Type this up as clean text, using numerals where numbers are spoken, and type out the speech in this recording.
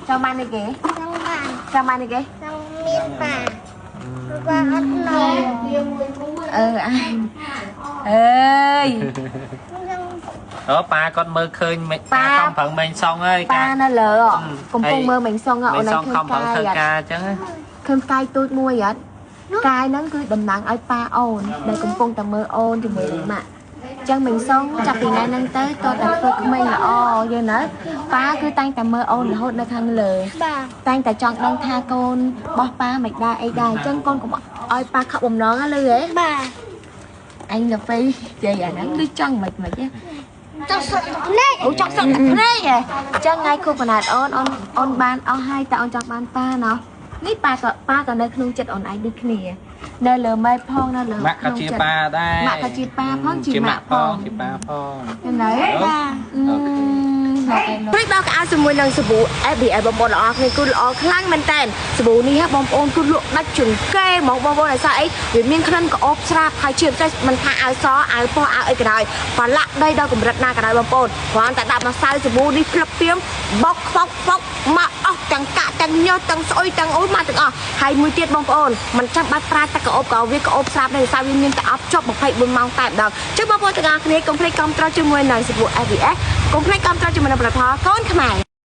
ចង់បានអីគេ ចង់បាន ចង់បានអីគេ ចង់មានប៉ាប៉ាអត់ណូ អឺអញអើយ អូប៉ាគាត់មើលឃើញប៉ាខំប្រឹងមេងសុងហើយ ប៉ានៅលើកំពុងមើលមេងសុងអូនឯង ខំប្រឹងធ្វើការអញ្ចឹង ឃើញផ្កាយទូចមួយអត់ផ្កាយហ្នឹងគឺតំណាងឲ្យប៉ាអូនដែលកំពុងតែមើលអូនជាមួយនឹងម៉ាក់ចឹងមិញសុងចាប់ពីថ្ងៃហ្នឹងទៅតតែធ្វើក្មេងល្អយល់ណាប៉ាគឺតែងតែមើលអូនរហូតនៅខាងលើតែងតែចង់ដឹងថាកូនបោះប៉ាមិនដែរអីដែរអញ្ចឹងកូនកុំឲ្យប៉ាខកបំណងលឺហ៎បាទអញទៅពេលនិយាយអាហ្នឹងគឺចង់មិនមិន ចង់សុកទឹកភ្នែក អូចង់សុកទឹកភ្នែកហ៎អញ្ចឹងថ្ងៃខួបកណ្ដាលអូនអូនអូនបានអស់ហើយតែអូនចង់បានប៉ាណោះនេះប៉ាក៏ប៉ាក៏នៅក្នុងចិត្តអូនឯងដូចគ្នានៅលើមេផងនៅលើ ម៉ាក់ក៏ជាប៉ាដែរ ម៉ាក់ក៏ជាប៉ាផងជាម៉ាក់ផង ជាប៉ាផង នៅ បាទ អូខេ ព្រិចបោកអាវជាមួយនឹងសាប៊ូ FBL បងប្អូនល្អគ្នាគឺល្អខ្លាំងមែនតើសាប៊ូនេះបងប្អូនគឺលក់ដាច់ជាងគេហ្មងបងប្អូនឲ្យស្អីវាមានក្លិនក្អូបស្រាប់ហើយជាពិសេសមិនថាអាវសអាវពណ៌អាវអីក៏ដោយប្រឡាក់ដីដល់កម្រិតណាក៏ដោយបងប្អូនគ្រាន់តែដាក់ម្សៅសាប៊ូនេះផ្លឹកពីមបោកខ្វក់ខ្វក់មកអស់ទាំងកាក់ទាំងញើសទាំងស្អុយទាំងអូនមកទាំងអស់ហើយមួយទៀតបងប្អូនមិនចាំបាច់ប្រើទឹកក្អូបក៏វាក្អូបស្រាប់ដែរដោយសារវាមានតែអប់ជាប់24ម៉ោងតែម្ដងចឹងបងប្អូនទាំងអស់គ្នាកុំភ្លេចគាំទ្រជាមួយនឹងសាប៊ូ FBS កុំភ្លេចគាំទ្រជាមួយនឹងផលិតផលកូនខ្មែរ។